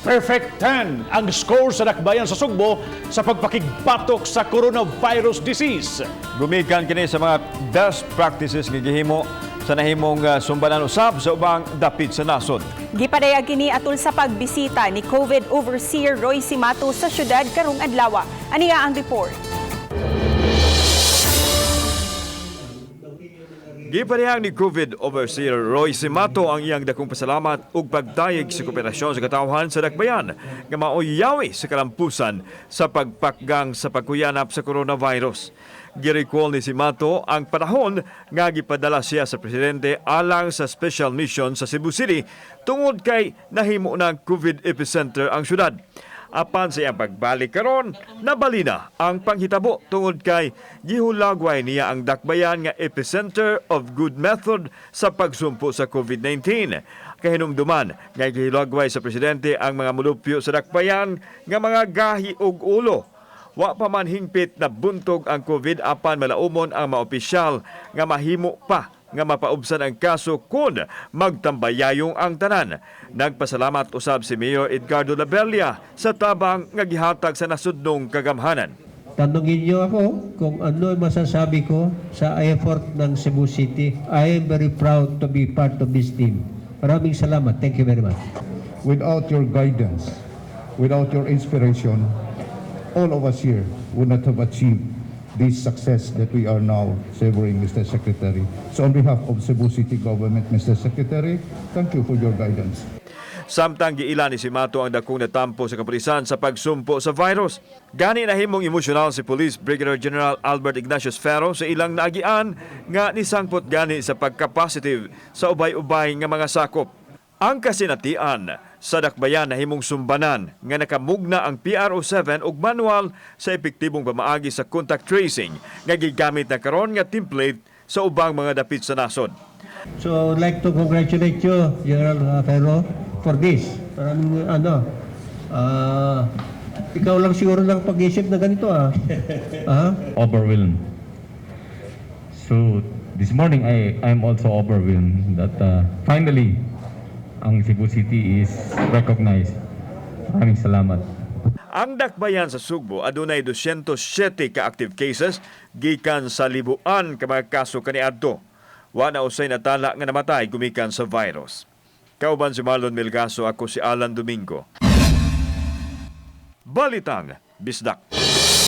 Perfect 10 ang score sa Dakbayan sa Sugbo sa pagpakigbatok sa coronavirus disease. Gumikan kini sa mga best practices nga gihimo sa nahimong sumbanan usab sa ubang dapit sa nasod. Gipadayag kini atul sa pagbisita ni COVID Overseer Roy Cimatu sa syudad karong adlaw. Aniya ang report. Gipadayag ni COVID Overseer Roy Cimatu ang iyang dakong pasalamat ug pagdayeg sa kooperasyon sa katawhan sa Dakbayan nga maoy yawi sa kalampusan sa pagpakgang sa pagkuyanap sa coronavirus. Girecall ni Cimatu ang panahon nga gipadala siya sa presidente alang sa special mission sa Cebu City tungod kay nahimo ng COVID epicenter ang syudad. Apan sa iyang pagbalik karon, nabalina ang panghitabo tungod kay gihulagway niya ang Dakbayan nga epicenter of good method sa pagsumpo sa COVID-19. Kahinumduman nga gihulagway sa presidente ang mga mulupyo sa Dakbayan nga mga gahi og ulo. Wa pa man hingpit na buntog ang COVID, apan malaumon ang mga opisyal nga mahimo pa nga mapaubsan ang kaso kung magtambayayong ang tanan. Nagpasalamat usab si Mayor Edgardo Labella sa tabang nga gihatag sa nasudnong kagamhanan. Tanungin niyo ako kung ano ang masasabi ko sa effort ng Cebu City. I am very proud to be part of this team. Maraming salamat. Thank you very much. Without your guidance, without your inspiration, all of us here would not have achieved this success that we are now savoring, Mr. Secretary. So on behalf of Cebu City Government, Mr. Secretary, thank you for your guidance. Samtang giila ni Cimatu ang dakong natampo sa kapulisan sa pagsumpo sa virus. Gani nahimong emosyonal si Police Brigadier General Albert Ignatius Ferro sa ilang naagian nga nisangpot gani sa pagka-positive sa ubay-ubay nga mga sakop. Ang kasinatian sa Dakbayan nahimong sumbanan nga nakamugna ang PRO7 ug manual sa epektibong pamaagi sa contact tracing nga gigamit na karon nga template sa ubang mga dapit sa nasod. So I would like to congratulate you, General Ferro, for this. Maraming ano, ikaw lang siguro lang pag-isip na ganito ah. Ah? Overwhelmed. So this morning I am also overwhelmed that finally ang Cebu City is recognized. Maraming salamat. Ang Dakbayan sa Sugbo adunay 207 ka active cases gikan sa libuan ka mga kaso kaniadto. Wa na usay natala nga namatay gumikan sa virus. Kauban si Marlon Melgaso, ako si Alan Domingo. Balitang Bisdak.